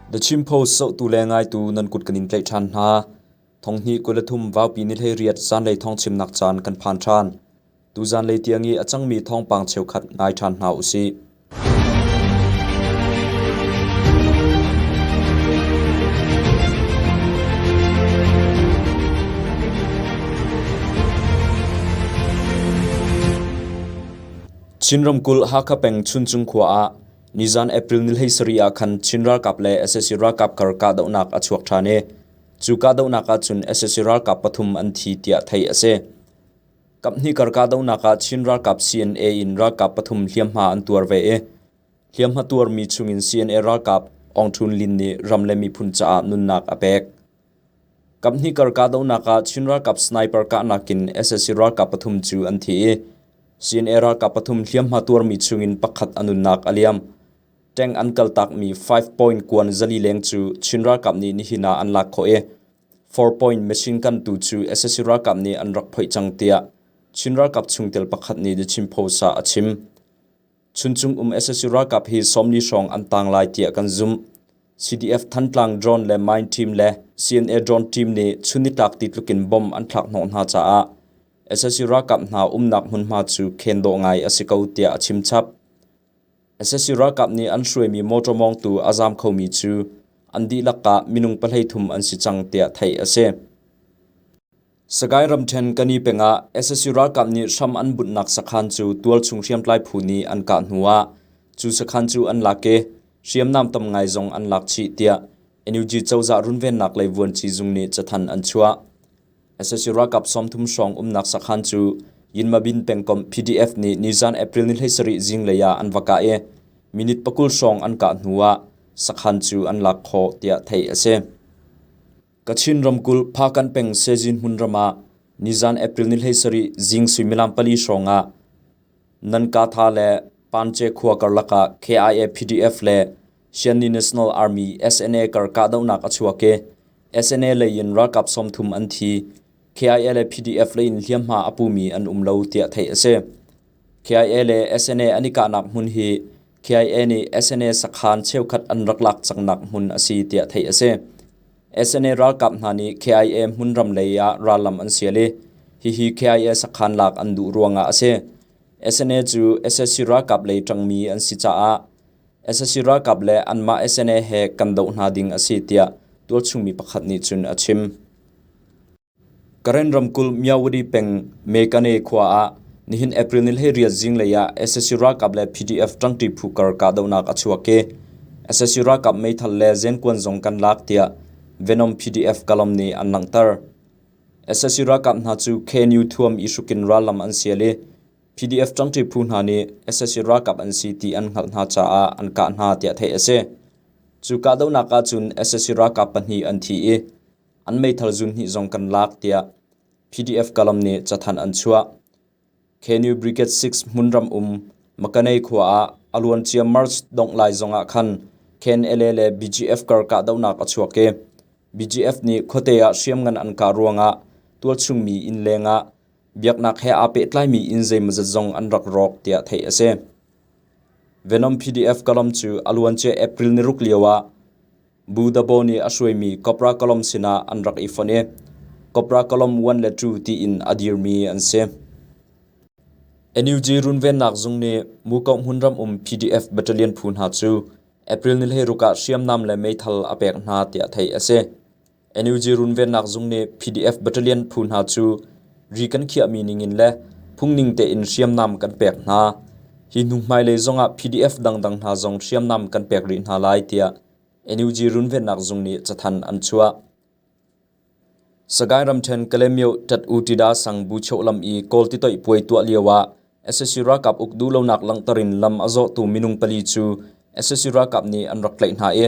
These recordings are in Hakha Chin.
The Chin Post zohtu le ngaitu nan kut kan in tlaih ṭhan hna. Thonghnih 23 Vaupi ni 18 zanlei thawngchimnak caan kan phan ṭhan. Tu zanlei tiang i a cangmi thawngpang cheukhat ngai ṭhan hna usih. Chin ramkulh Hakha peng Chuncung khua ah nizan April ni 17 ah khan Chin ralkap le sac ralkap kar kahdohnak a chuak ṭhan i cu kahdohnak ah cun sac ralkap pathum an thi tiah theih a si. Kaphnih kar kahdohnak ah Chin ralkap CNA in ralkap pathum hliamhma an tuar ve i hliamhma tuarmi chungin CNA ralkap Aung Htun Lin nih ram le miphun caah nunnak a pek. Kaphnih kar kahdohnak ah Chin ralkap sniper kahnak in sac ralkap pathum cu an thi i CNA ralkap pathum hliamhma tuarmi chungin pakhat a nunnak a liam. Tank an kaltakmi 5 point kuan 400 leng cu Chin ralkap nih nihin ah an lak khawh i 4 point machine gun tu cu sac ralkap nih an rak phoih cang tiah Chin ralkap chungtel pakhat nih The Chin Post ah a chim. Chuncung um sac ralkap hi 40 hrawng an tang lai tiah kan zumh. CDF Thantlang drone le mine team le CNA drone team nih chunnitlak ti tlukin bomb an thlak hnawh hna caah sac ralkap hna umnak hmunhma cu khen dawh ngai a si ko tiah a chim chap. Sac ralkap nih an hruaimi motor mawngtu a zaam khomi cu an dihlak ah minung 13 an si cang tiah theih a si. Sagaing ramṭhen Kani peng ah sac ralkap nih hram an bunhnak sakhan cu tualchung hriamtlai phu nih an kah hnu ah cu sakhan cu an lak i hriamnam tam ngai zong an lak chih tiah NUG cozah runvennak lei vuanci zung nih cathanh an chuah. Sac ralkap 30 hrawng umnak sakhan cu Yinmabin pengkomh PDF nih nizan April ni 17 zinglei ah an va kah i minute 20 hrawng an kah hnu ah sakhan cu an lak khawh tiah theih a si. Kachin ramkulh Phakan peng Sezin hmunram ah nizan April ni 17 zing suimilam 4 hrawng ah Nankatha le Panche khua karlak ah KIA PDF le Shanni National Army SNA kar kahdohnak a chuak i SNA lei in ralkap 30 an thi. KIA le PDF lei in hliamhma a pumi an um lo tiah theih a si. KIA le SNA an i kahnak hmun hi KIA nih SNA sakhan cheukhat an rak lak cangnak hmun a si tiah theih a si. SNA ralkap hna nih KIA hmunram lei ah rallam an sial i hihi KIA sakhan lak an duh ruangah a si. SNA cu sac ralkap lei ṭangmi an si caah Sac ralkap le anmah SNA he kan doh hna ding a si tiah tualchungmi pakhat nih cun a chim. Karen ramkulh Myawaddy peng Mekane khua ah nihin April ni 18 zinglei ah sac ralkap le PDF ṭangṭi phu kar kahdohnak a chuak i sac ralkap meithal le zenkuan zong kan lak tiah Venom PDF Kalom nih an langhter. Sac ralkap hna cu KNU thuam i hrukin rallam an sial i PDF ṭangṭi phu hna nih sac ralkap an si ti an hngalh hna caah an kah hna tiah theih a si. Cu kahdohnak ah cun sac ralkap pahnih an thi i an meithal zun hnih zong kan lak tiah PDF Kalam nih cathanh an chuah. KNU Brigade 6 hmunram um Makanei khua ah a luancia March dongh lai zong ah khan KNLA le BGF kar kahdohnak a chuak i BGF nih khuate ah hriamngan an kah ruangah tualchungmi inn leng ah Biaknak he aa pehtlaimi inn zeimawzat zong an rak rawk tiah theih a si. Venom PDF Kalom cu a luancia April ni ruk lio ah Bu Dabo nih a hruaimi Cobra Kalom sinah an rak i fonh i Cobra Kalom 1 le 2 tiin a dirmi an si. NUG runvennak zung nih Mukoh hmunram um PDF battalion phu hna cu April ni 16 ah hriamnam le meithal a pek hna tiah theih a si. NUG runvennak zung nih PDF battalion phu hna cu ri kan khiahmi ningin le phungning tein hriamnam kan pek hna. Hi hnu hmailei zongah PDF dangdang hna zong hriamnam kan pek rih hna lai tiah NUG runvennak zung nih cathanh an chuah. Sagaing ramṭhen Kalaymyo Tat-U Tida sang Buchoh lam i Kawl titoih puai tuah lio ah sac ralkap uk duhlonak langhter in lam a zawhtu minung pali cu sac ralkap nih an rak tlaih hna i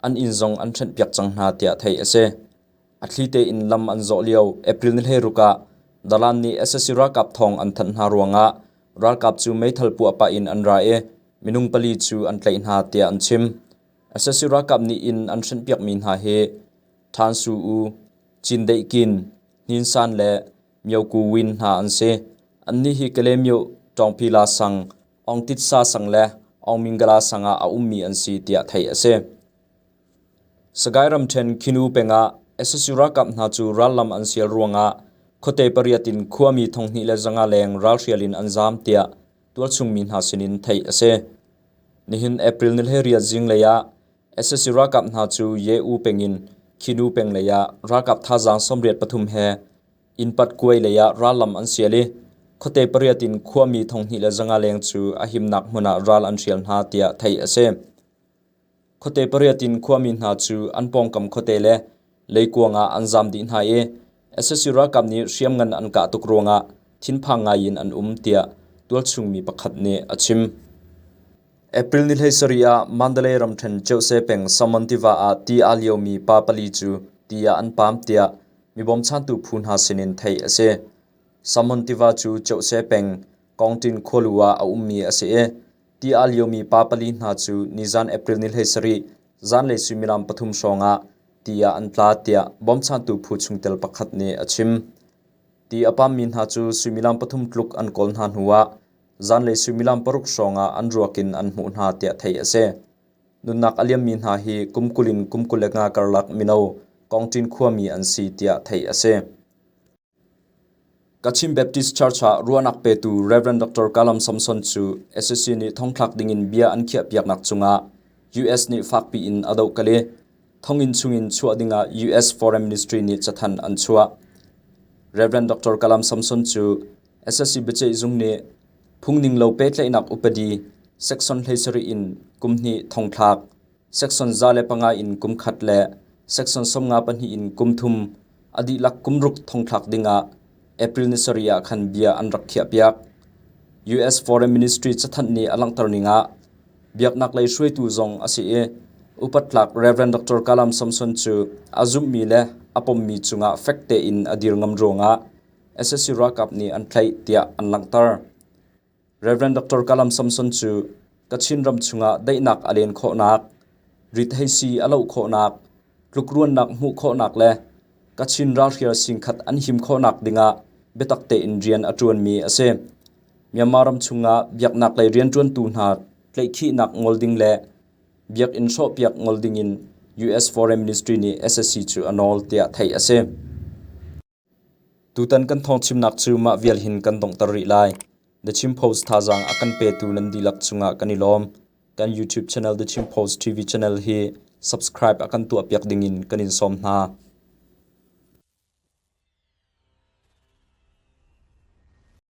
an inn zong an ṭhenhpiak cang hna tiah theih a si. A thli tein lam an zawh lio April ni 16 ah dalan nih sac ralkap thawng an thanh hna ruangah ralkap cu meithal puah pah in an ra i minung pali cu an tlaih hna tiah an chim. Sac ralkap nih inn an hrenhpiakmi hna hi Than Su U, Cin Deih Kin, Hnin San le Myo Ku Win hna an si. Annih hi Kalaymyo Ṭawngphila sang, Aung Tit Sa sang le Aung Mingala sang ah a ummi an si tiah theih a si. Sagaing ramṭhen Khinu peng ah sac ralkap hna cu rallam an sial ruangah khuate pariat in khuami 2500 leng ralhrial in an zaam tiah tualchung mi hna sinin theih a si. Nihin April ni 18 zinglei ah sac ralkap hna cu Ye-U peng in Khinu peng lei ah ralkap thazaang 83 he innpat kuai lei ah rallam an sial i khuate pariat in khuami 2500 leng cu a himnak hmun ah ral an hrial hna tiah theih a si. Khuate pariat in khuami hna cu an pawngkam khuate le leikuang ah an zaam dih hna i sac ralkap nih hriamngan an kah tuk ruangah thinphang ngai in an um tiah tualchung mi pakhat nih a chim. April ni 17 ah Mandalay ramṭhen Ceuse peng Samon tiva ah ti aa liomi pa pali cu ti ah an paam tiah mi bawmchantu phu hna sinin theih a si. Samon tiva cu Ceuse peng Kawngṭin khualu ah a ummi a si i ti aa liomi pa pali hna cu nizan April ni 17 zanlei suimilam 3 hrawng ah ti ah an tla tiah bawmchantu phu chungtel pakhat nih a chim. Ti a pammi hna cu suimilam 3 tluk an kawl hna hnuah zanlei suimilam 6 hrawng ah an ruak in an hmuh hna tiah theih a si. Nunnak a liammi hna hi kum 20 in kum 25 karlak mino Kawngṭin khuami an si tiah theih a si. Kachin Baptist Church ah ruahnak petu Rev. Dr. Kalam Samson cu sac nih thongthlak dingin bia an khiahpiaknak cungah US nih fakpi in a dohkal i thonginn chungin chuah dingah US Foreign Ministry nih cathanh an chuah. Rev. Dr. Kalam Samson cu sac biaceihzung nih phungninglo pehtlaihnak upadi Section 17 in kum hnih thongthlak, Section 105 in kum khat le Section 52 in kum thum a dihlak kum ruk thongthlak dingah April ni sarih ah khan bia an rak khiahpiak. US Foreign Ministry cathanh nih a langhter ning ah biaknak lei hruaitu zong a si i upat tlak Rev. Dr. Kalam Samson cu a zumhmi le a pommi cungah fek tein a dir ngam ruangah sac ralkap nih an tlaih tiah an langhter. Rev. Dr. Kalam Samson cu Kachin ram chungah daihnak a len khawhnak, rit-heisi a loh khawhnak, tlukruannak hmuh khawhnak le Kachin ralhrial singkhat an him khawhnak dingah biatak tein rian a ṭuanmi a si. Myanmar ram chungah biaknak lei rianṭuantu hna tlaihkhihnak ngol ding le biakinn hrawhpiak ngol dingin US Foreign Ministry nih sac cu a nawl tiah theih a si. Tutan kan thawngchimnak cu mah vial hin kan donghter rih lai. The Chin Post thazaang a kan petu nan dihlak cungah kan i lawm. Kan YouTube channel The Chin Post TV channel hi subscribe a kan tuahpiak dingin kan in sawm hna.